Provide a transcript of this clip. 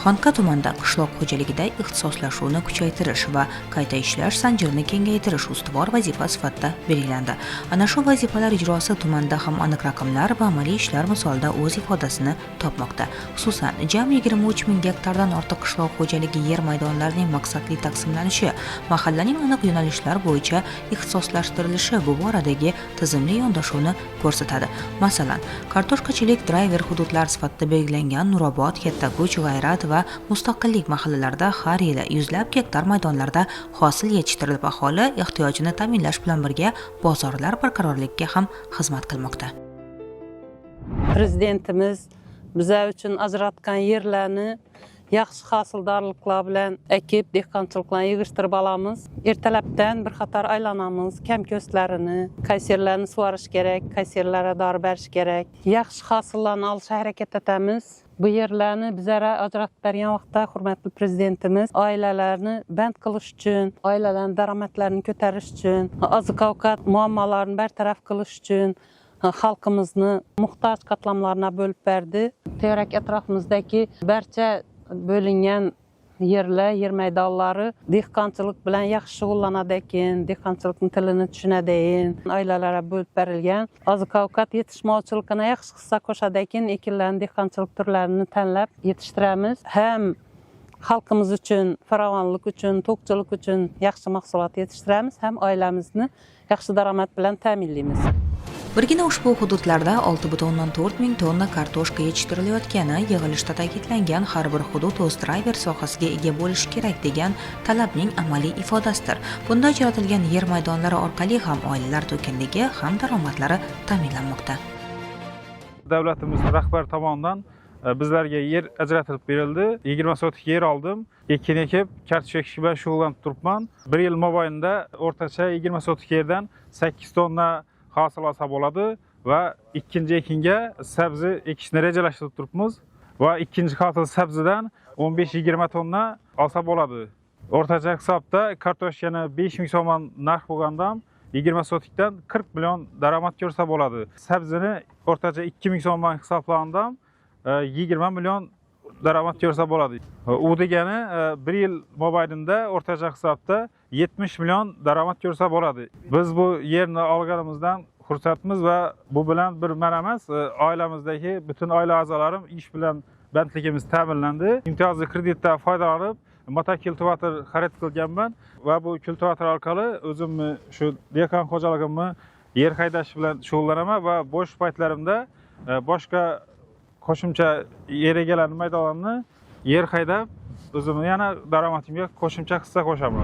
Xonqa tumanida qishloq xo'jaligida ixtisoslashuvni kuchaytirish va qayta ishlash zanjirini kengaytirish ustuvor vazifa sifatida belgilandi. Ana shu vazifalar ijrosi tumanda ham aniq raqamlar va amaliy ishlar misolida o'z ifodasini topmoqda. Xususan, jami 23 ming gektardan ortiq qishloq xo'jaligi yer maydonlarining maqsadli taqsimlanishi, mahallaning aniq yo'nalishlar bo'yicha ixtisoslashtirilishi bu boradagi tizimli yondashuvni ko'rsatadi. Masalan, kartoshkachilik drayver hududlar sifatida belgilangan Nurobod, Kattakuch, G'ayrat va Mustaqillik mahallalarida har yili yuzlab gektar maydonlarda hosil yetishtirilib, aholi ehtiyojini ta'minlash bilan birga bozorlar barqarorligiga ham xizmat qilmoqda. Prezidentimiz bizlar uchun ajratgan yerlarni yaxshi hosildorliklar bilan ekib, dehqonchiliklarni yig'ishtirib olamiz. Ertalabdan bir qator aylanamiz, kam ko'stlarini, qaysi yerlarni sug'orish kerak, qaysi yerlarga dori berish kerak. Yaxshi hosillarni olishga harakat etamiz. Bu yerlarni bizlarga ajratib bergan vaqtda hurmatli prezidentimiz oilalarni band qilish uchun, oilalarning daromadlarini ko'tarish uchun, oziq ovqat muammolarini bartaraf qilish uchun xalqimizni muhtoj qatlamlarına bo'lib berdi. Tevarak atrofimizdagi barcha bo'lingan yerlar, yer maydonlari dehqonchilik bilan yaxshi shug'ullanadi ekan, dehqonchilikning tilini tushunadi ekan, oilalarga bo'lib berilgan. Oziq ovqat yetishmovchiligini yaxshi hissa qo'shadi ekan, ekinlarni, dehqonchilik turlarini tanlab yetishtiramiz. Ham xalqimiz uchun, farovonlik uchun, to'qchilik uchun yaxshi mahsulot yetishtiramiz, ham oilamizni yaxshi daromad bilan ta'minlaymiz. Birgina ushbu hududlarda 6,4 ming tonna kartoshka yetishtirilayotgani yig'ilishda ta'kidlangan har bir hudud o'z drayver sohasiga ega bo'lishi kerak degan talabning amaliy ifodasidir. Bunda ajratilgan yer maydonlari orqali ham oilalar to'kinligi, ham daromadlari ta'minlanmoqda. Davlatimiz rahbari tomonidan bizlarga yer ajratilib berildi. 20 sotik yer oldim. Ekin ekib, kartoshka ekish bilan shug'ullanib turibman. Bir yil mobaynida o'rtacha 20 sotik yerdan 8 tonna hosil olsa bo'ladi va ikkinchi ekinga sabzi ekishni rejalashtirib turibmiz va ikkinchi hosil sabzidan 15-20 tonna olsa bo'ladi. O'rtacha hisobda kartoshkani 5000 so'm narx bo'lganda 20 sotikdan 40 million daromad ko'rsa bo'ladi. Sabzini o'rtacha 2000 so'mdan hisoblaganda 20 million daromad ko'rsa bo'ladi. U degani bir yil mobaynida o'rtacha hisobda 70 million daromad ko'rsa bo'ladi. Biz bu yerni olganimizdan xursandmiz va bu bilan bir man emas, oilamizdagi butun oila a'zolarim ish bilan bandligimiz ta'minlandi. Imtiyozli kreditdan foydalanib motokultivator xarid qilganman va bu kultivator orqali o'zimni shu dehqon xo'jaligimni yer haydash bilan shug'ullanaman va bo'sh paytlarimda boshqa qo'shimcha yer egalarni maydonini yer haydab, o'zimni yana daromadimga qo'shimcha hissa qo'shaman.